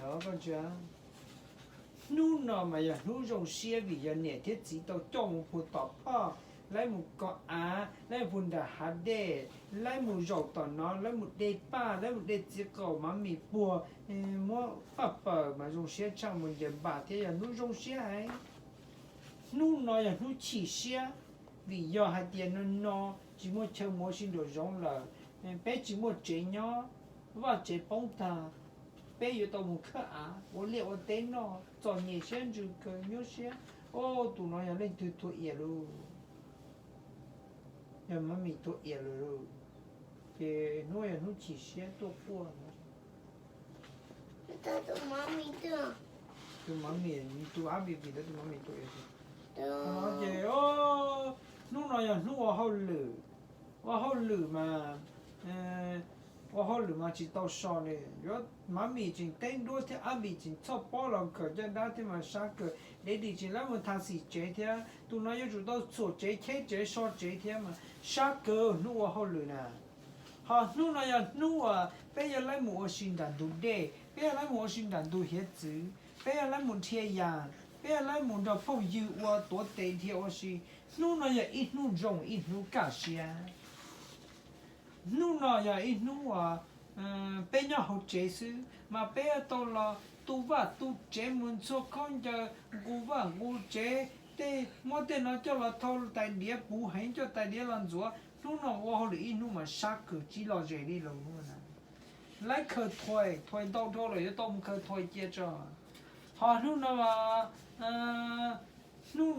Koj ntsia, hnub no mas yog hnub zoo siab vim yog niam thiab txiv tau coj mus puag tom phoj, laib mus kov av, laib mus puag nram hav dej, laib mus zaum tom no, laib mus de paj, laib mus de txiv qaum, maj mam puag, muab paj paws mas zoo siab tshaj mus ncaws npas thiab yog hnub zoo siab heev. Hnub no yog hnub chim siab, vim yog hais tias no no tsis muaj chaw mus ua si nraum zoov lawm, peb tsis muaj tsev nyob, vaj tsev poob tag, peb yuav tau mus khawb av ua liaj ua teb noj, txom nyem siab ntsws kawg, nyuaj siab. Tus no yog leej twg thua iam lawm? Yog maj mam thua iam lawm. Ces hnub yog hnub chim siab tuaj quaj. Tus maj mam, tus ab bi bi ntawd tus maj mam thua iam. Ces hnub no yog hnub ua hauj lwm, ua hauj lwm mas, ua hauj lwm mas tsis tau so li. Yuav maj mam tseem teb nruab thiab ab bi tseem txhoj pob los kawm caj dab thiab mas sab kawg. Dev dim tseem laib mus tha xim tsev thiab, tus no yuav tsum tau txhuam tsev, cheb tsev, so tsev thiab mas sab kawg hnub ua hauj lwm na. Ho hnub no yog hnub uas peb yuav laib mus ua si nram ntug dej, peb yuav laib mus ua si nram ntug hiav txwv, peb yuav laib mus dhia yas, peb yuav laib mus nrog phooj ywg ua tuav tes dhia ua si. Hnub no yog ib hnub zoo, ib hnub kaj siab. Hnub no yog ib hnub uas peb nyob hauv tsev xwb mas peb yuav tau los tu vaj tu tsev, mus ntxhua khaub ncaws, nqus vaj nqus tsev, tej muab tej no coj los thau tais diav puv heev, coj tais diav los ntxuav. Hnub no ua hauj lwm ib hnub mas sab kawg, tsis lom zem li lwm hnub na. Laib khaws thuais, thuais ntau dhau lawm yuav tau mus khaws thuais cia tso. Ho hnub no, hnub